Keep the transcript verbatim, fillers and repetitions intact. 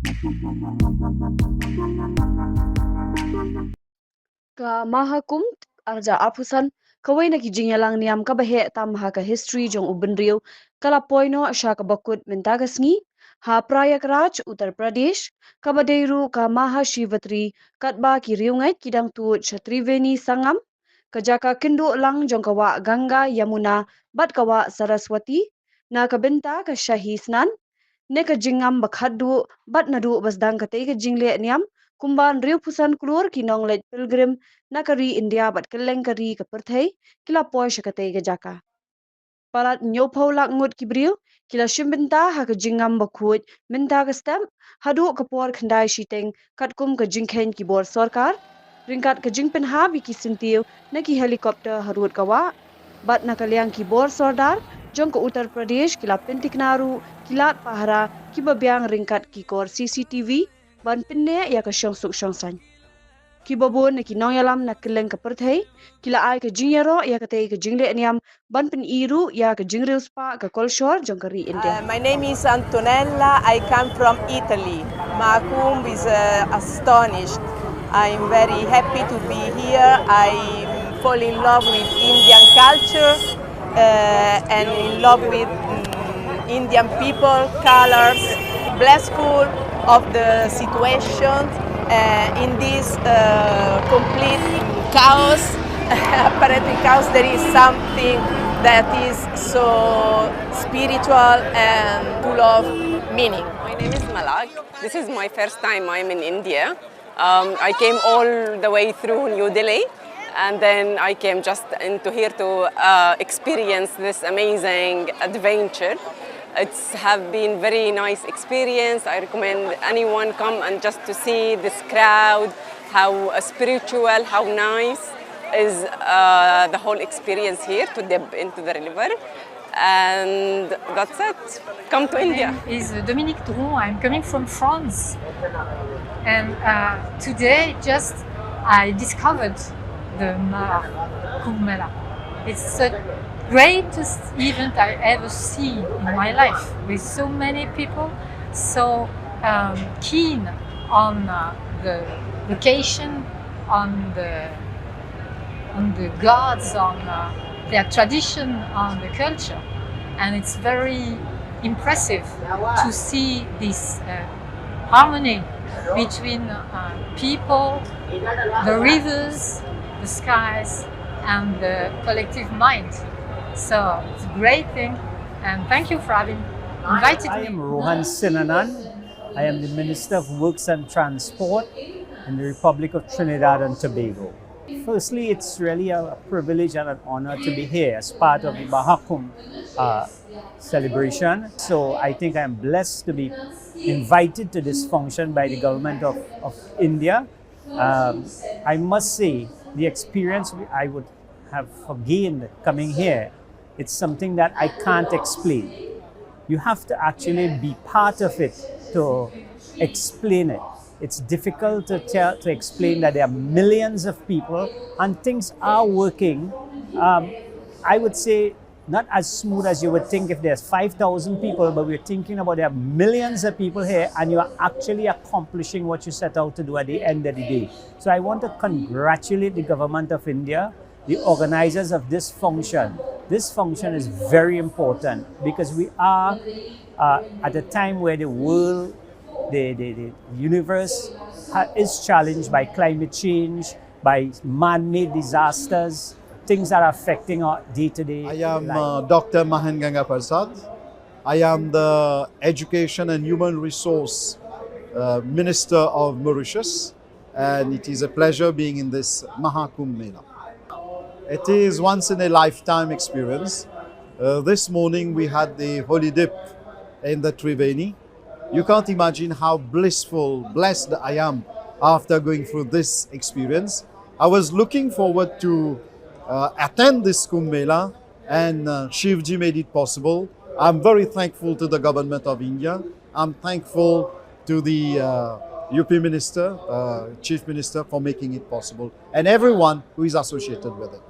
Ka Maha Kumbh arhajar arphew san, kawei na ki jingïalang niam kaba heh tam ha ka history jong u bynriew, ka la poi noh sha kaba kut mynta ka sngi ha Prayagraj, Uttar Pradesh, kaba dei ruh ka Maha Shivratri, katba ki riewngeit ki dang tuid sha Triveni Sangam, ka jaka kynduh lang jong ka wah Ganga, Yamuna bad ka wah Saraswati, na ka bynta ka Shahi Snan, ne ka jingngam ba khatduh bad naduh ba sdang katei ka jingleh niam, kumba hynriewphew san klur ki nongleit pilgrim na ka ri India bad kylleng ka ri ka pyrthei ki la poi sha katei ka jaka. Palat hynñiewphew lak ngut ki briew ki la shim bynta ha ka jingngam ba khuid mynta ka step, haduh ka por khyndai shiteng katkum ka jingkheiñ ki bor sorkar, ryngkat ka jingpynhap ïa ki syntiew na ki helicopter harud ka wah. Bad na ka liang ki bor sordar jong ka Uttar Pradesh ki la pynthikna ruh ki lad pahara kiba biang ryngkat ki kor C C T V ban pynneh ïa ka shongsuk shongsaiñ. Kiba bun na ki nongïalam na kylleng ka pyrthei ki la ai ka jingïaroh ïa katei ka jingleh niam ban pyni ruh ïa ka jingriewspah ka kolshor jong ka ri India. Uh, my name is Antonella. I come from Italy. Maha Kumbh is uh, astonished. I'm very happy to be here. I fall in love with Indian culture uh, and in love with mm, Indian people, colors. Blissful of the situation uh, in this uh, complete chaos. Apparently, chaos. There is something that is so spiritual and full of meaning. My name is Malak. This is my first time I'm in India. Um, I came all the way through New Delhi, and then I came just into here to uh, experience this amazing adventure. It's have been very nice experience. I recommend anyone come and just to see this crowd, how uh, spiritual, how nice is uh, the whole experience here to dip into the river. And that's it. Come to India. Is Dominique Dron. I'm coming from France, and uh, today just I discovered the Maha Kumbh Mela. It's the greatest event I ever see in my life, with so many people so um, keen on uh, the location, on the on the gods, on uh, their tradition, on the culture. And it's very impressive to see this uh, harmony between uh, people, the rivers, the skies, and the collective mind. So it's a great thing, and thank you for having invited I me. am Rohan Sinanan. I am the Minister of Works and Transport in the Republic of Trinidad and Tobago. Firstly, it's really a privilege and an honor to be here as part of the Maha Kumbh uh, celebration. So I think I'm blessed to be invited to this function by the government of, of India. Um, I must say, the experience I would have gained coming here, it's something that I can't explain. You have to actually be part of it to explain it. It's difficult to tell, to explain that there are millions of people and things are working. Um, I would say not as smooth as you would think if there's five thousand people, but we're thinking about there are millions of people here and you're actually accomplishing what you set out to do at the end of the day. So I want to congratulate the government of India, the organizers of this function. This function is very important because we are uh, at a time where the world, the, the, the universe ha- is challenged by climate change, by man-made disasters, things that are affecting our day-to-day I am life. Uh, Doctor Mahan Ganga Prasad. I am the Education and Human Resource uh, Minister of Mauritius, and it is a pleasure being in this Maha Kumbh Mela. It is once in a lifetime experience. Uh, this morning we had the holy dip in the Triveni. You can't imagine how blissful, blessed I am after going through this experience. I was looking forward to uh, attend this Kumbh Mela, and uh, Shivji made it possible. I'm very thankful to the government of India. I'm thankful to the uh, U P minister, uh, chief minister, for making it possible, and everyone who is associated with it.